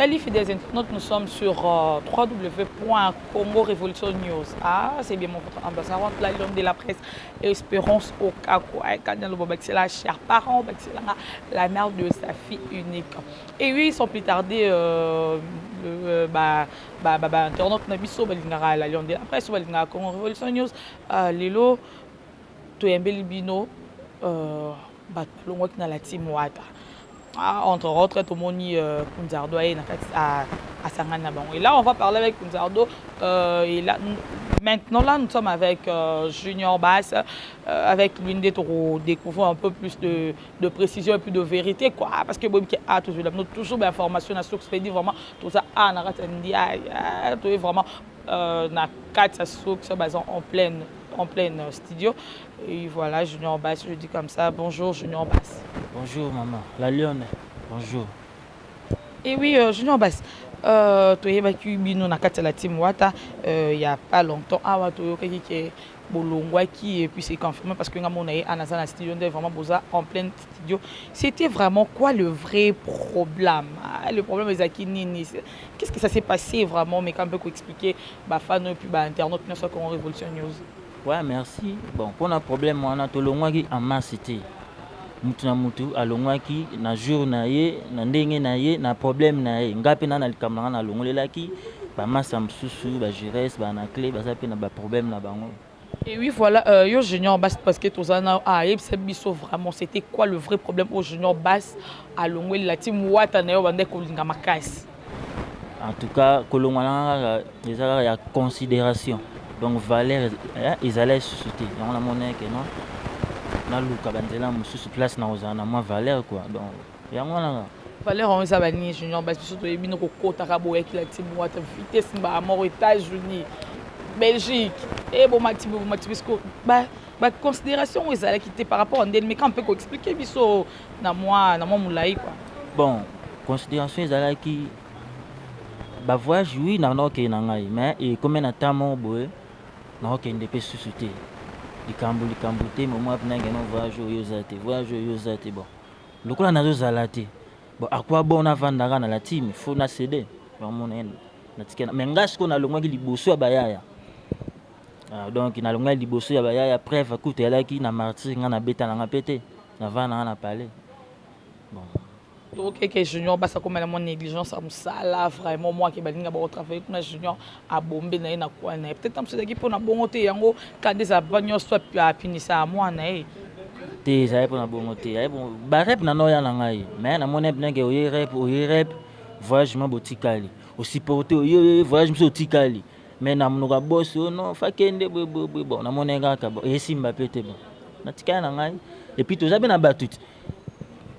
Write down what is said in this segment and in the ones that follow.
Salut fidèles internautes, nous sommes sur www.congo Revolution News. Ah, c'est bien mon votre ambassadeur, la lion de la presse, Espérance Okako. C'est la chère parent, la mère de sa fille unique. Et oui, sans plus tarder, bah, internaute na biso balingaka la lion de la presse, balingaka Congo Revolution News, lelo toyembeli bino bato balongwaki na la team Wata. Ah, entre autres tomoni Kunzardo aye na kati asangani na bango. Et là on va parler avec Kunzardo et là maintenant là nous sommes avec Junior Bass, avec lui nde découvrir un peu plus de précision et plus de vérité quoi, parce que boyebi a toujours toujours bainformation na source, fait vraiment tout ça. Ah, na kati ya ndia toye vraiment na kati ya source, baza en pleine studio. Et voilà, Junior Bass, je dis comme ça, bonjour Junior Bass. Bonjour maman, la lionne, bonjour. Et oui, Junior Bass, toyebaki bino na kati ya la team Wata il y a pas longtemps awa, toyokaki ke bolongwaki et puis c'est confirmé parce que nga mona ye anaza na studio nde vraiment boza en plein studio. C'était vraiment quoi le vrai problème? Ah, le problème ezalaki nini? Qu'est-ce que ça s'est passé vraiment? Mais quand un peu koexpliquer bafan et puis bainternaute nyonso Congo Révolution News. Ouais, merci. Bon, mpona problème wana, tolongwaki en masse te. Mutu na mutu alongwaki na jour na ye, na ndenge na ye, na problème na ye. Nga mpe na likambo na nga nalongolelaki. Bamasa mosusu, bagires, bana clé, baza mpe na baproblème na bango. Et oui, voilà, yo Junior Bass, parce que tozana ah yebisa biso vraiment, c'était quoi le vrai problème au Junior Bass alongweli la team Wata na yo bande kolinga makasi? En tout cas, kolongwa na nga kaka eza kaka ya considération, donc valeur ezala lisusu te. Yango namona ke non, naluka banzela mosusu, place na kozala na mwa valeur quoi. Donc yango wana kaka. Valeur yango eza banini, Junior Bass? Biso toyebi no kokotaka boyaki la team Wata, vitesse mbala moko, États-Unis, Belgique, e bomati bomati, puisque baconsidération oyo ezalaki te par rapport a ndeni. Mais quand mpe koexpliquer biso na mwa molai quoi. Bon, considération ezalaki bavoyage, oui, na nakokende na ngai, mais ekomi na temps moko boye nakokende mpe susu te. Likambo te momo api nakende voyage oyo oza te, voyage oyo oza te. Bon, lokola nazozala te, bon, akwa bon, navandaka na la team, faut na céder. Bamona natikela, mais nga sikoyo nalongwaki liboso ya bayaya. Ah, donc nalongwaki liboso ya bayaya. Preuve kutu eyalaki na Martyr, nga nabeta nanga mpe te, navanda nanga na palais. Bon. Tokeke Junior Bass akomela mwa négligence ya mosala vraiment, mwake balinga bakotravaille kuna, Junior abombe na ye na kwa na ye. Peut-être mosu ezalaki mpona bongo te, yango kanda ezala pa nyonso apinisaka mwana ye. Te, ezali mpona bongo te. Barep na noya na ngai, mais namoni ndenge oye rep, oye rep, voyage ma botikali osupporte, oye voyage mosusu otikali, mais na monoko ya bosi oyo non, fakende boyeboyeboye. Bon, namoni kaka bon, esimba mpe te. Bon, natikali na ngai. Et puis toza mpe na bato te,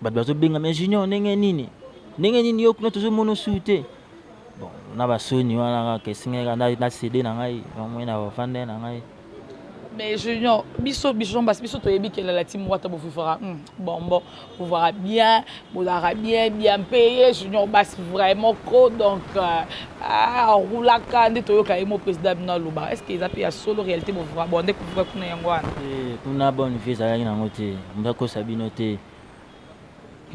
bato bazobenga, mais Junior, ndenge nini, ndenge nini yo kuna tozomona osu te? Bon, na basoni wana kaka esengeli na céder na ngai, moi na bafanda na ngai. Mais Junior, biso biso basi, biso toyebi ke la team Wata bovivra bon, bovivra bien, bozalaka bien bien payé. Junior Bass vraiment trop, donc arulaka nde toyoka ye mo président bino aloba. Est ce que eza mpe ya solo, réalité, bovivra bon nde kovivra kuna yango wana? Kuna bonne vie ezalaki nango te. Moto akosa bino te.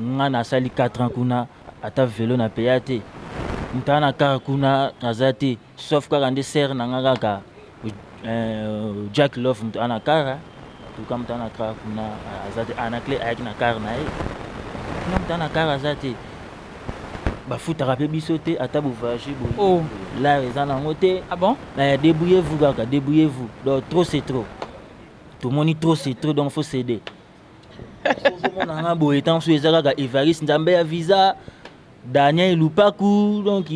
Nga nasali 4 ans kuna, ata velo na peya te. Moto aza na kaka kuna aza te, sauf kaka nde sere na nga kaka Jack Love, moto aza na kara tuka. Moto aza na kara kuna aza te. Ana clé ayaki na kare na ye kuna. Moto aza na kara aza te. Bafutaka mpe biso te, ata bovoyage boye. Oh. Lar eza nango te. Ah bon? Débrouillez-vous kaka, débrouillez-vous. Donc trop c'est trop, tomoni trop c'est trop, donc faut céder. Ozomona nga boye, ntango so eza kaka Evariste Nzambe ya visa, Daniel Lupaku, donc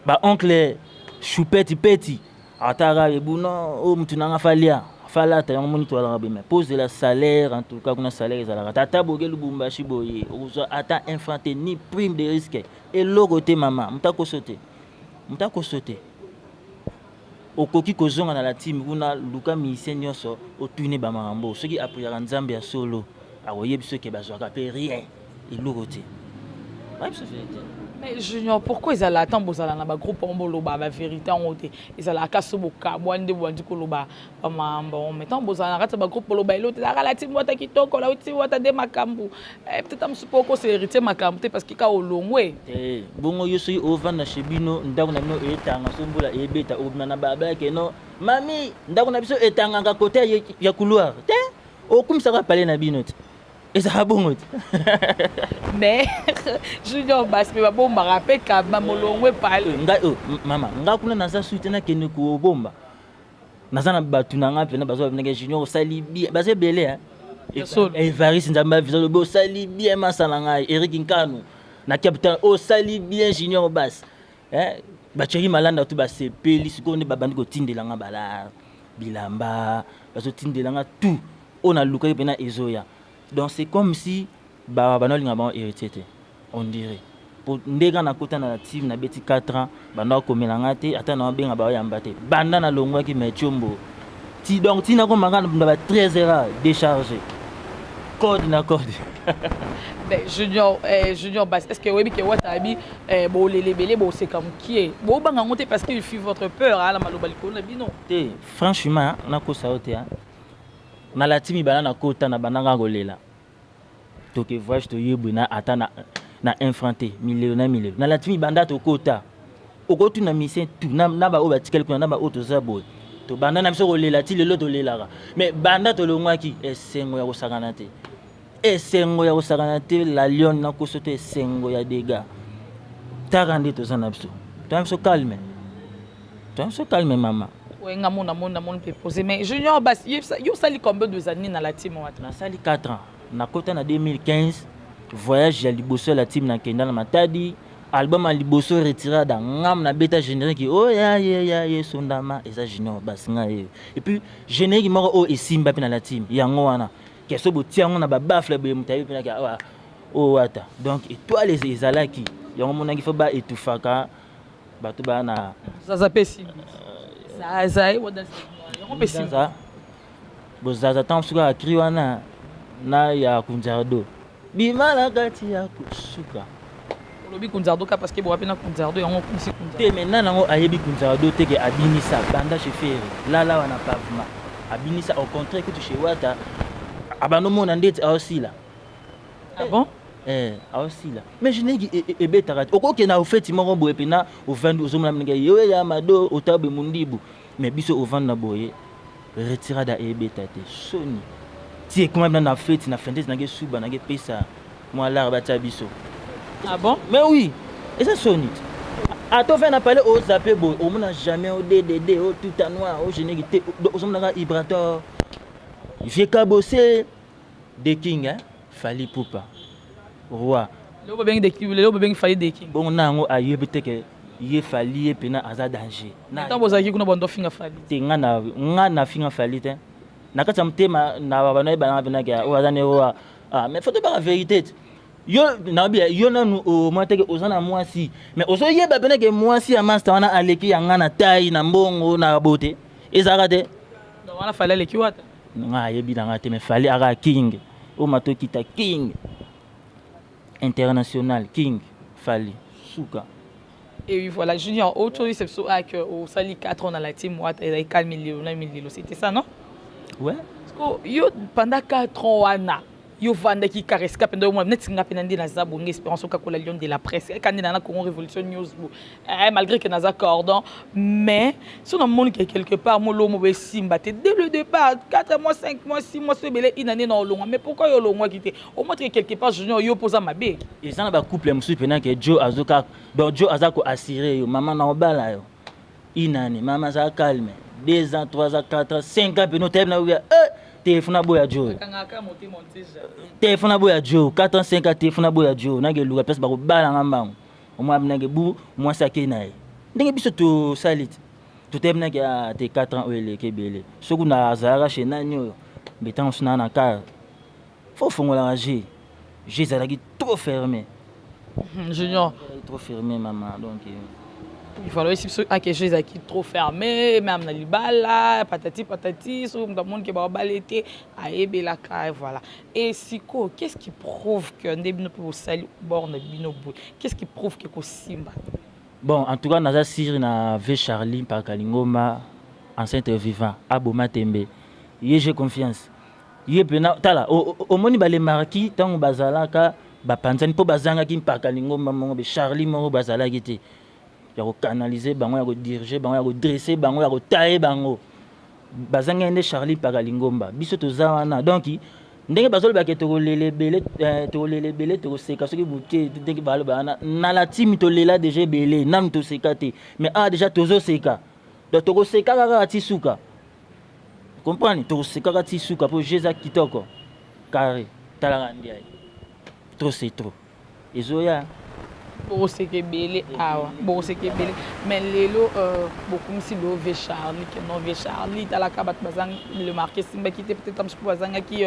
baoncle Choupeti Peti, ata kaka ebuna oyo mutu nanga falia falata yango. Moni toalaka boye, mais pose de la salaire, en tout cas kuna salaire ezalaka te. Ata boke Lubumbashi boye, okozwa ata un franc te, ni prime de risque, eloko te. Mama, moto akoso te, moto akoso te. Okoki kozonga na la team kuna, luka musicien nyonso, otuni bamakambo. Soki apriaka Nzambe ya solo, akoyebi soki bazwaka mpe rien, eloko te. Bayebi biso vérité. Mais Junior, pourquoi ezala ntango bozala na bagroupe yango, boloba bavérité yango te? Ezalaka so bokabwa nde bobandi koloba bamambo, mais ntango bozala na kati ya bagroupe, boloba elo te. Ezalaka la team Wata kitoko, la team Wata nde makambo. Peut-être mosusu mpo okosa Héritier makambo te, parce que ka olongwe. Te, bongo yo soki ovanda chez bino, ndako na bino etanga, so mbula ebeta, obima na balabala keno mami, ndako na biso etangaka kote ya couloir te, okumisaka pale na bino te, ezalaka bongo te. Mais Junior Basi mpe babombaka mpe kaba molongwe pale. Ngai oh, mama, nga kuna naza su te, nakende kobomba. Naza na bato na nga mpena bazwa ndenge Junior osali bien, baza ebele. Evariste Nzambe avisa lobi osali bien, masala ngai Erik Nkanu na Capital, osali bien Junior Bas, batiaki malanda tu, basepeli. Sikoyo nde babandi kotindela nga bala bilamba, bazotindela nga tout oyo nalukaki mpena ezoya. Donc c'est comme si banaolinga bango Héritier te, on dirait, po ndenge nakota na team, nabeti 4 ans, banda kokomela nga te, ata na babenga baoyamba te. Banda nalongwaki, mais tiombo ti, donc ntina komanga na ba 13 heures déchargé code na code. Ben, Junior, Junior Bass, est-ce que oyebi ke Wata abi bolele ebele, boseka mokie, bobanga yango te, parce que il fut votre peur ala maloba likolo na bino? Te, franchement nakosa yo te. Nalati mibala, nakota na bandanga kolela, toke voyage, toyebwe na ata na un franc te, milelo na milelo. Nalati mibanda, tokota, okotuna musicien tu na baoyo batikali kuna, na baoyo toza boye, tobanda na biso kolela ti lelo tolelaka. Mais banda tolongwaki, esengo ya kosakana te, esengo ya kosakana te. La Lion nakoso te, esengo ya dega taka nde toza na biso, toza na biso calme, toza na biso calme, mama. Ouais, nga mona mona mona mpe posé. Mais Junior Bas, yo osali combien de années na la team Wata? Nasali 4 ans. Nakota na 2015. Voyage ya liboso ya la team, nakenda na Matadi. Album ya liboso Retirada, ngam nabeta générique oyo ya ye ya ye sondama, eza Junior Bas nga ye. Et puis générique moko oyo esimba mpe na la team, yango wana keso botia yango na babaffle boye, moto ayebi mpenaki oyo Wata. Donc étoile ezalaki yango, monaki fo baetufaka bato baa na Zaza mpe esimbi, Zaza yango mpe esimbi. Bozaza ntango soki akri wana na ya Kunzardo bima na kati ya kosuka. Olobi Kunzardo ka parce que bowa mpe na Kunzardo, yango okumisi Kunzardo. Te, mais nani yango ayebi Kunzardo te ke abinisa banda chez Ferre lala wana pavement abinisa. Au contraire kutu, chez Wata abanomona ndeti aosila. Ah bon? Eh, aosila, mais générique ebetaka te. Okokende na ofeti moko boye mpena, ovandi, ozomona ndenge yo ya mado otabe mondibu, mais biso ovanda na boye, Retirada eyebeta te, soni ti ekoma bina na feti na fendesi nake suba nake pesa mwa lar batia biso. Ah bon? Mais oui, eza soni te. Ata ofai na pale ozape boye, omona jamais o ddd o tout noir o générique te, ozomonaka Ibrator Vieux Kabose the King, hein? Fally Ipupa roi. Lelo babengi the King, lelo babengi Fally the King. Bongo na yango ayebi te ke ye Fally ye mpena aza danger. Ntango bozalaki kuna, bando finga Fally? Te, nga na finga Fally te. Na kati ya motema na bano yebananga mpenaki oyo aza ne roi. Ah, mais faut tobaka vérité te. Yo nayebi yo nanu omona teke oza na mwasi, mais ozoyeba pene ke mwasi ya master wana aleki ya nga na tai, na mbongo, na bote, ezalaka te. Wana Fally aleki Wata? Nga ayebi na nga te, mais Fally aka king oyo matokita, king international, king Fally suka. Et oui, voilà, Junior, autre chose, c'est que osali 4 ans dans la team Wata, ezali calme milelo na milelo, c'était ça, non? Ouais. Parce que yo, pendant 4 ans wana, yo vandaki kaka esika mpenza omona neti nga mpe na nde naza bonge Espérance Okakola, Lion de la presse, eka nde na Congo Révolution News bo, malgré que naza cordon, mais so namoni ke quelque part molomo bo esimba te dès le départ, 4 mois, 5 mois, 6 mois, so ebele une année na olongwa. Mais pourquoi yo olongwaki te? Omontre que quelque part, Junior, yo mpoza mabe. Eza na bacouple mosusu mpena ke jo azoka, donc jo aza koassure yo, mama na obala yo une année, mama aza calme, 2 ans, 3 ans, 4 ans, 5 ans, pene otayebi na oya telefone aboya jo, telefone aboya jo, 4 ans, 5 ans, telefone aboya jo, nake eluka place bakobalanga mbango, omwa nake bu mwasi akei na ye. Ndenge biso tosali te, toteyebi nake te 4 ans oyo eleki ebele. Soki nazalaka chez nani oyo mbetango so naa na kar, fo ofongolaka g g ezalaki trop fermé. Junior. Trop fermé, mama, donc. Voilà, oyebisi biso ake jeu ezalaki trop fermé, même na libala, patati patati, soki moto amoni ke babala te, ayebelaka. Voilà. Et sikoyo, qu'est-ce qui prouve que nde bino mpe bosali bord na bino boye? Qu'est-ce qui prouve ke kosimba? Bon, en tout cas naza sûr na vieux Charlie Mpaka Lingomba, ancêtre vivant, aboma tembe ye, j'ai confiance. Ye mpena, tala, omoni balemarki ntango bazalaka bapanzani mpo bazangaki Mpaka Lingomba moko be, Charlie moko bazalaki te ya kocanaliser bango, ya kodiriger bango, ya kodresser bango, ya kotaye bango. Bazangaki nde Charlie Mpaka Lingomba. Biso toza wana. Donc ndenge bazolobaka, tokolela ebele, tokolela ebele, tokoseka soki moke. Ndenge baloba wana na la team, tolela déjà ebele, nanu toseka te, mais awa déjà tozoseka. Donc tokoseka kaka ti suka, comprendre? Tokoseka kaka ti suka mpo jeu eza kitoko, carré. Talaka ndi aye, trop c'est trop, ezoya. Bokoseka ebele awa, bokoseka ebele. Mais lelo bokumisi lelo vieux Charlie, ke non, vieux Charlie, talaka bato bazangi le marke, esimbaki te, peut-être mosusu mpo bazangaki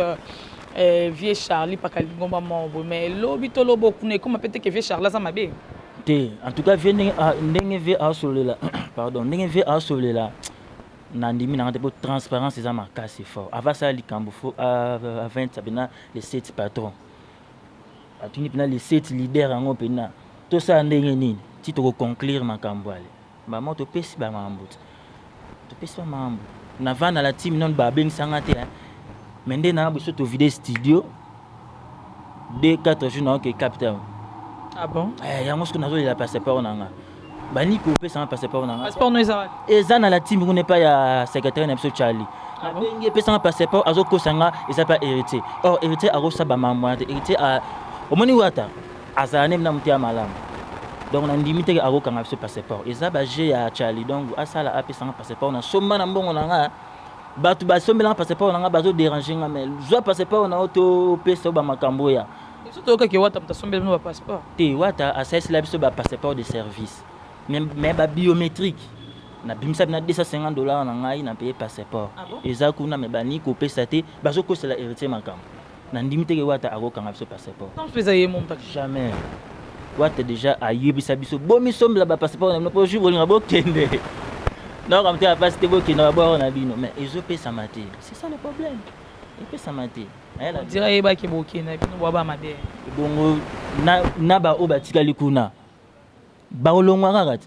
vieux Charlie Paka Lingomba moko boye. Mais lobi toloba okuna ekóma pe te ke vieux Charlie aza mabe? Te, en tout cas vieux, ndenge, ah, ndenge vieux aosololela, pardon, ndenge vieux aosololela, na ndimi nanga te, mpo transparence eza makasi fort. Ava asala likambo, fo aventisa mpena les sept patron, atuni mpena les sept leader yango mpena tosala ndenge nini ti tokoconclure makambo. Ale bamo topesi bamakambo te, topesi bamakambo na vanda la team nano babengisanga te, mais nde nanga biso tovide studio 2 4 jours, naoke Cape Town. Ah bon? Eh, yango soki nazolela passeport na nga, bani kopesanga passeport na nga. Passeport no eza wapi? Eza na la team kuna, epai ya secrétaire na biso Charlie. Ah bon? Nabengi, epesanga passeport, azokosa nga eza mpa Héritier. Or Héritier akosala bamambo wana te. Héritier, omoni wata azala nde na moto ya malamu, donc nandimi teke akokanga biso passeport. Eza baje ya Charlie. Donc asala, apesanga passeport, nasomba na mbongo na nga. Bato basombelanga passeport na nga, bazodéranger nga, mais zwa passeport na yo, topesa yo bamakambo ya Biso toyokaki wata moto asombeli bino bapasseport. Te, wata asalisela biso bapasseport de service, mais babiométrique nabimisa bina 250 $ na ngai na paye passeport. Ah bon? Eza kuna, mais bani kopesa te, bazokosela Héritier makambo. Nandimi teke wata akokanga biso passeport. Ntango mpe eza ye mo moto. Jamais. Wata déjà ayebisa biso: bomisombela bapasseport na bino, mpo jour bolinga bokende, naoka motema mpasi te, bokende babwaro na bino. Mais ezopesama te, c'est ça le problème, epesama te. Ayala. Dira yebaki bokende bino bwa bamabe. Bongo na baoyo batikali kuna, baolongwa kaka te.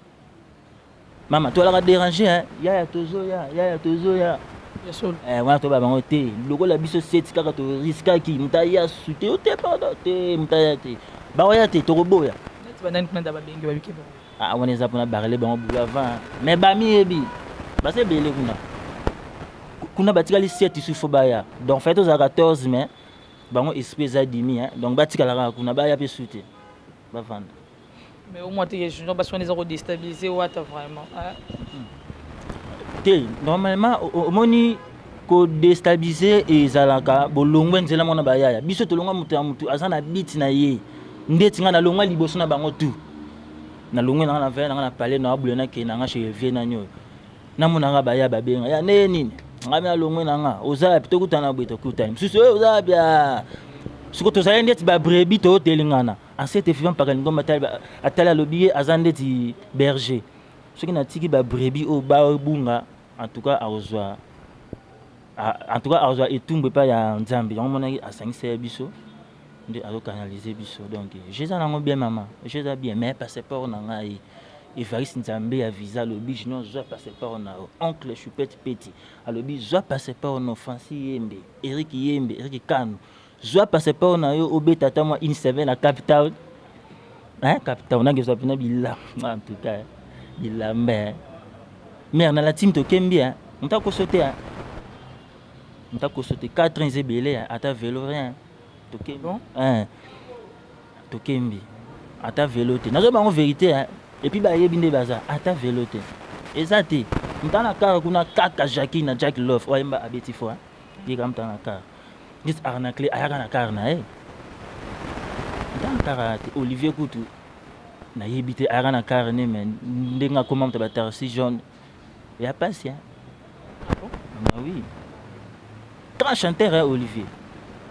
Mama, toalaka déranger, hein? Yaya, tozoya, yaya, tozoya. Ya solo? Eh, wana toyeba bango te. Lokola biso seti kaka toriskaki, moto aya su te, o te, pardon te, moto aya te, baoya te, tokoboya. Neti banani kuna nda babengi babiki bango? Ah, wana eza mpona barele bango bulu avant, mais bamiyebi, baza ebele kuna. Kuna batikali 7 su, fo baya. Donc fait tozala 14, mais bango esprit eza dimi, hein? Donc batikala kaka kuna, baya mpe su te, bavanda. Mais au moins teke junior basi wana eza kodéstabiliser wata vraiment, hein? Te, normalement omoni kodéstabiliser ezalaka bolongwe nzela mwana bayaya. Biso tolongwa, moto ya motu aza na biti na ye. Ndeti ngai nalongwa liboso na bango tu, nalongwe nanga na vaya nanga na palais na abule, nakende nanga chez vieux nani oyo namona nga baya babenga ya ndenge nini. Ngai nalongwe na nga, oza wapi? Tokutana boye, tokutani mosusu oyo, oza wapi? Siko tozali ndeti babrebis, toyotelingana. Ancêtre vivant Mpaka Lingomba atali, alobi ye aza ndeti berger. Soki natiki babrebis oyo babunga, en tout cas akozwa, en tout cas akozwa etumbu epai ya Nzambe. Yango monaki asangisa ye biso nde azocanaliser biso. Donc je eza nango bien, mama, je eza bien, mais passeport na ngai, Evariste Nzambe ya visa alobi: "Junior, zwa passeport na yo." Oncle Choupette Peti alobi: "Zwa passeport no." Francis Yembe, Eric Yembe, Eric Kano, zwa passeport na yo, obeta ata mwa une semaine na Cape Town, hein? Cape Town nange ezwa mpena bilamba, en tout cas bilamba mare na la team. Tokembi, hein? Moto akoso te, hein? Moto akoso te, 4 ans eza ebele, ata velo rien. Tokembi. Bon? Hein? Tokembi, ata velo te. Nazoba bango vérité, hein? Et puis bayebi nde baza, ata velo te eza te. Moto na kar kuna kaka Jacki na Jack Love oyo ayemba abeti fo, ye kaka moto na kar. Neti Arnacle ayaka na kar na ye, moto na kar aya te. Olivier kutu nayebi te ayaka na kar ne, mais ndenge akoma moto ya bataxi jaune ya pasi, hein? Ah bon? Ah oui, grand chanteur, hein, Olivier,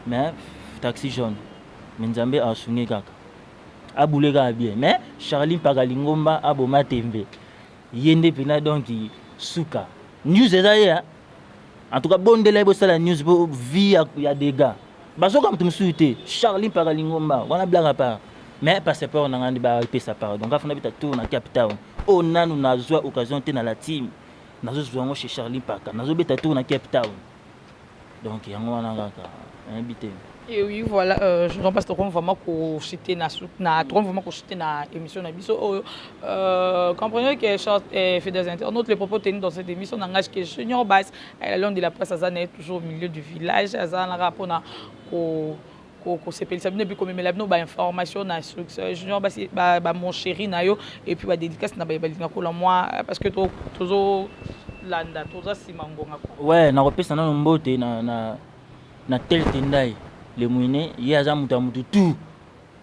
mais taxi jaune. Mais Nzambe asungi kaka, abule kaka bien. Mais Charlie Mpaka Lingomba aboma tembe. Ye nde mpena donc suka news eza ye. En tout cas, bondela ye, bosala news po vie ya dégâts bazoka moto mosusu te. Charlie Mpaka Lingomba wana, blague à part, mais passeport na ngai nde bapesa pardon. Nga fana beta tour na Cape Town oyo nanu nazwa occasion te na la team, nazozwa yango chez Charlie Mpaka, nazobeta tour na Cape Town. Donc yango wana kaka, nayebi te. Et oui, voilà, je ne pense pas vraiment kochuter na vraiment kochuter na émission na biso oyo. Comprenez que, chers fidèles internautes, les propos tenus dans cette émission n'engagent que Junior Bass, la langue de la presse. Aza toujours au milieu du village, aza na mpona ko kosepelisa bino et puis komemela bino bainformation na instruction. Junior Basi, bamon chéri na yo, et puis badédicace na balinga kola mwa, parce que tozolanda, toza nsima ngonga. Ouais, nakopesa nano mbote na tel Tendai le mwine. Ye aza moto ya motu tu.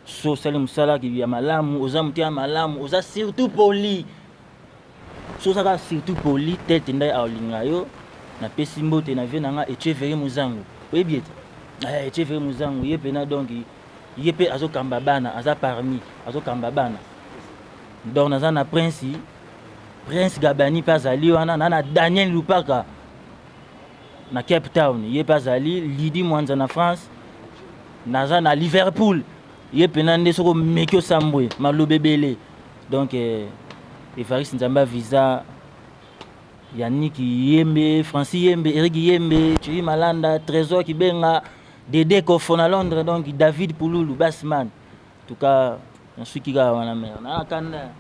So osali mosala ya malamu, oza motu ya malamu, oza surtout poli. So ozaka surtout poli, tel Tendai aolinga yo. Napesi mbote na vie na nga Echeveri Mozango, oyebi ete Echeveri Mozango, ye mpena donc ye mpe azokamba bana, aza parmi azokamba bana. Donc naza na Prince Gabani mpe azali wana, na Daniel Lupaka na Cape Town, ye mpe azali, Lidi Mwanza na France, naza na Liverpool, ye mpena nde soki omeki osambwe maloba ebele. Donc Evariste Nzambe visa, Yannick Yembe, Francis Yembe, Eric Yembe, Thierry Malanda, Trésor Kibenga, Dede Kofo na Londres, donc David Pululu, Basman. En tout cas, nasuki kaka wana. Mare nakanda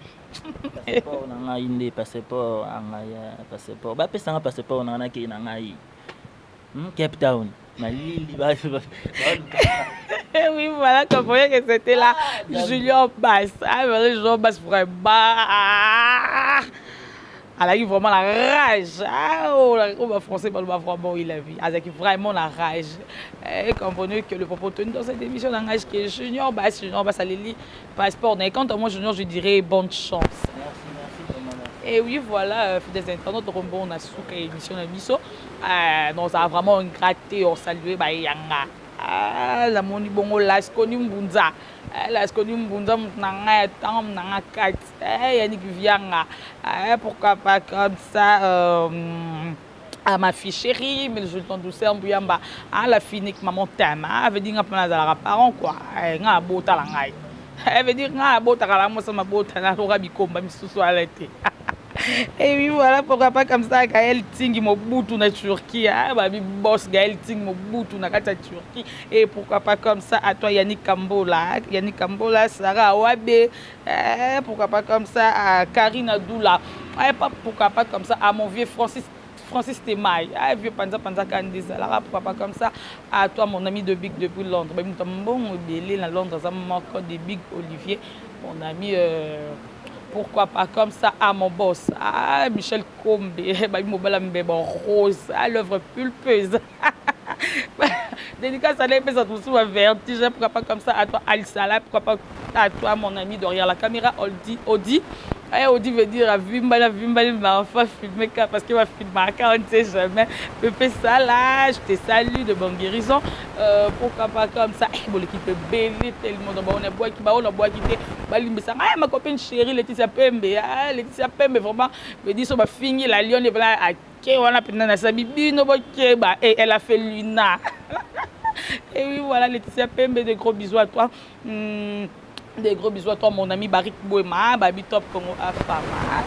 passeport na ngai nde passeport ngai, passeport bapesanga, passeport na ngai, nakei na ngai Cape Town, malili. Oui, voilà, comprenez que c'était là Julien Bass. Ah, voilà, Julien Bass, vraiment. Azalaki vraiment la rage. Ah, oh, oh, bah, français baloba vraiment, il a vu, azalaki vraiment la rage. Et comprenez que le propos tenu dans cette émission n'engage que Junior Bass. Junior Bass aleli passeport. Et quant à moi, Junior, je dirais bonne chance. Merci, merci vraiment. Et oui, voilà, fidèles internautes, bon, on a suka émission na biso. Non, ça a vraiment gratté, on salue ba yanga. Ah, la moni bongo Lasconi Mbunza. Ah, Lasconi Mbunza, na ngai ntango na nga kati. Eh, Yannick Vianga. Ah, pourquoi pas comme ça, à ma fille chérie, mais je t'en douceur Mbuyamba, ah, la fille que maman t'aime, ah, veut dire nga nazalaka parent quoi, nga abota la ngai. Elle veut dire nga abotaka la mosa mabota na loka bikomba misusu ala te. Et oui, voilà, pourquoi pas comme ça, Gaël Ting Mobutu na Turquie. Ah, babi boss Gaël Ting Mobutu na kati ya Turquie. Et pourquoi pas comme ça, à toi Yannick Kambola, Yannick Kambola, Sarah Awabe. Eh, pourquoi pas comme ça, à Karina Doula. Eh, pas, pourquoi pas comme ça, à mon vieux Francis Temaï, ah, vieux Panza Panza Kandiza, là, pourquoi pas comme ça, à toi mon ami de Big depuis Londres. Ben, bon, na Londres, ça moko de Big Olivier, mon ami, pourquoi pas comme ça à mon boss, ah, Michel Kombe, bah, Mobala Mbebo Rose, ah, l'œuvre pulpeuse. Dédicace à l'épée, tout un vertige, pourquoi pas comme ça à toi Al Salah, pourquoi pas à toi mon ami derrière la caméra, Audi, Audi. Eh, Audi veut dire Vimbala, Vimbala, ma enfant filmer parce qu'il va filmer on ne sait jamais. Pépé Salah, je te salue, de bonne guérison. Pourquoi pas comme ça. Eh, bon, l'équipe est belle, tellement. On a bois qui on a bois qui balimbisa. Ah, ma copine chérie Laetitia Pembe, ah, Laetitia Pembe, vraiment, me dit so ba fingi la lionne voilà ake wana mpenza na sabi bino bokeba et elle a fait luna. Et oui, voilà, Laetitia Pembe, de gros bisous à toi. Des gros bisous à toi, mon ami Barik Boema, Babi Top Congo Afama.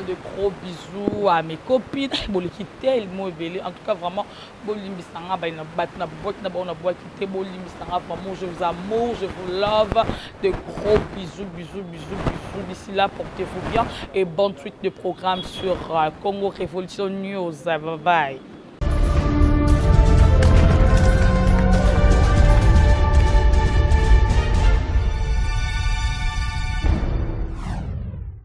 De gros bisous à mes copines. Boleki tellement ebele. En tout cas, vraiment, bolimbisanga, ba na bat na boîte na ba na boîte bolimbisanga, vraiment, je vous amour, je vous love. De gros bisous, bisous, bisous, bisous. D'ici là, portez-vous bien et bonne suite de programme sur Congo Révolution News. Bye bye.